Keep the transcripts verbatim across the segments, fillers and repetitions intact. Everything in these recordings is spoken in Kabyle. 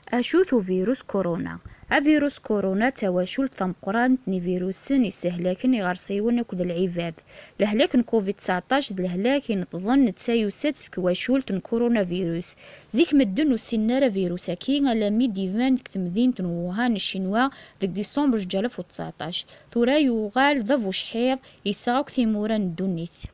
Acu-t uvirus corona? Avirus corona d tawacult tameqqrant n ivirusen isehlaken iɣersiwen akked lɛibad. Lehlak n covid tseɛṭac d lehlak ineṭḍen, netta yusa-d seg twacult n coronavirus. Zik medden ur ssinen ara virus-agi alammi d-iban deg temdint n Wuhan n Ccinwa deg diṣember zuǧ alaf u tseɛṭac. Tura yuɣal d abucḥiḍ, yesɛa akk timura n ddunit.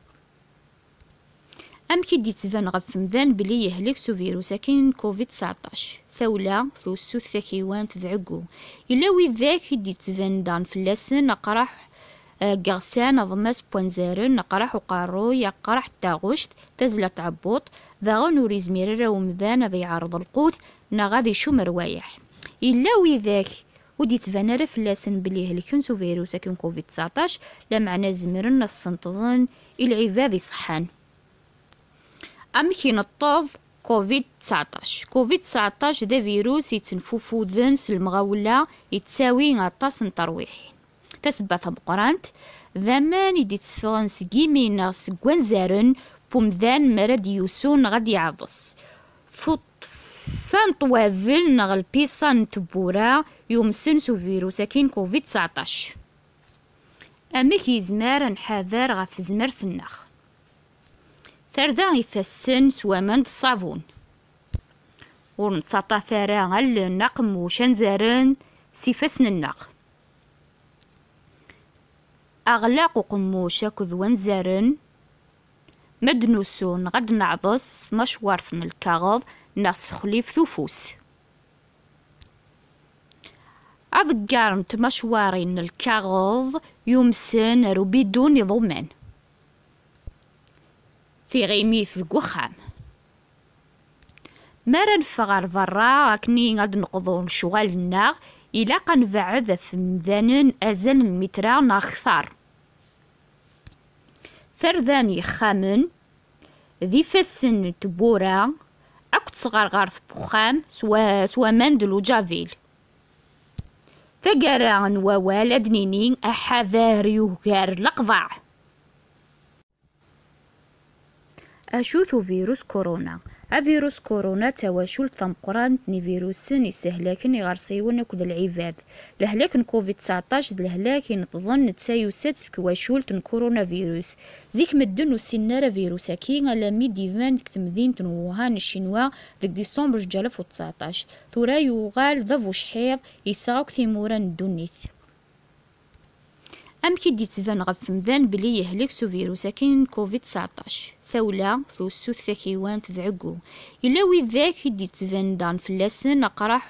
Amek i d-yettban ɣef umdan belli yehlek s uvirus-agi n covid tseɛṭac? Tawla, tusut takiwant d ɛeggu. Yella widak i d-yettban daɣen fell-asen aqraḥ, eh, deg iɣsan, aḍmas n wanzaren, aqraḥ uqerruy, aqraḥ n taɣect, tazla n tɛebbuḍt, daɣen ur yezmir ara umdan ad yeɛreḍ lqut neɣ ad icum rwayeḥ. Yella widak ur d-yettban ara fell-asen belli helken s uvirus-agi n covid tseɛṭac, lameɛna zemren ad ssenṭḍen i lɛibad iṣeḥḥan. Amek ineṭṭeḍ covid tseɛṭac? Covid tseɛṭac d avirus yettenfufuden s lemɣawla, yettawi aṭas n terwiḥin. Tasebba tameqqrant, d aman i d-itteffɣen seg imi neɣ seg wanzaren n umdan mi ara d-yusu neɣ ad d-yeɛḍes. Tuṭfa n ṭwabel neɣ lpiṣa n tewwura yumsen s uvirus-agi n covid tseɛṭac. Amek yezmer ad nḥader ɣef tezmert-nneɣ? Tarda ifassen s waman d ṣṣabun. Ur nettaṭṭaf ara allen, aqemmuc, anzaren s ifassen-nneɣ. Aɣlaq uqemmuc akked wanzaren ma d-nusu neɣ ad d-neɛḍes s tmacwart n lkaɣeḍ neɣ s texlift ufus. Aḍeggar n tmacwarin n lkaɣeḍ yumsen ar ubidun iḍumman. Tiɣimit deg uxxam. Mi ara neffeɣ ɣer berra akken ad neqḍu lecɣal-nneɣ, ilaq ad nbeɛɛed ɣef yimdanen azal n lmitra neɣ akter. Tarda n yexxamen, d ifassen n tewwura, akked tesɣerɣert n wexxam s wa-, s waman d luǧabil. Taggara n wawal ad d-nini aḥader yugar leqḍeɛ. Acu-t uvirus corona? Avirus corona d tawacult tameqqrant n ivirusen isehlaken iɣersiwen akked lɛibad. Lehlak n covid tseɛṭac d lehlak ineṭḍen, netta yusa-d seg twacult n coronavirus. Zik medden ur ssinen ara virus-agi alammi d-iban deg temdint n Wuhan n Ccinwa deg diṣember zuǧ alaf u tseɛṭac. Tura yuɣal d abucḥiḍ, yesɛa akk timura n ddunit. Amek i d-yettban ɣef umdan belli yehlek s uvirus-agi n covid tseɛṭac? Tawla, tusut takiwant d ɛeggu. Yella widak i d-yettban daɣen fell-asen aqraḥ,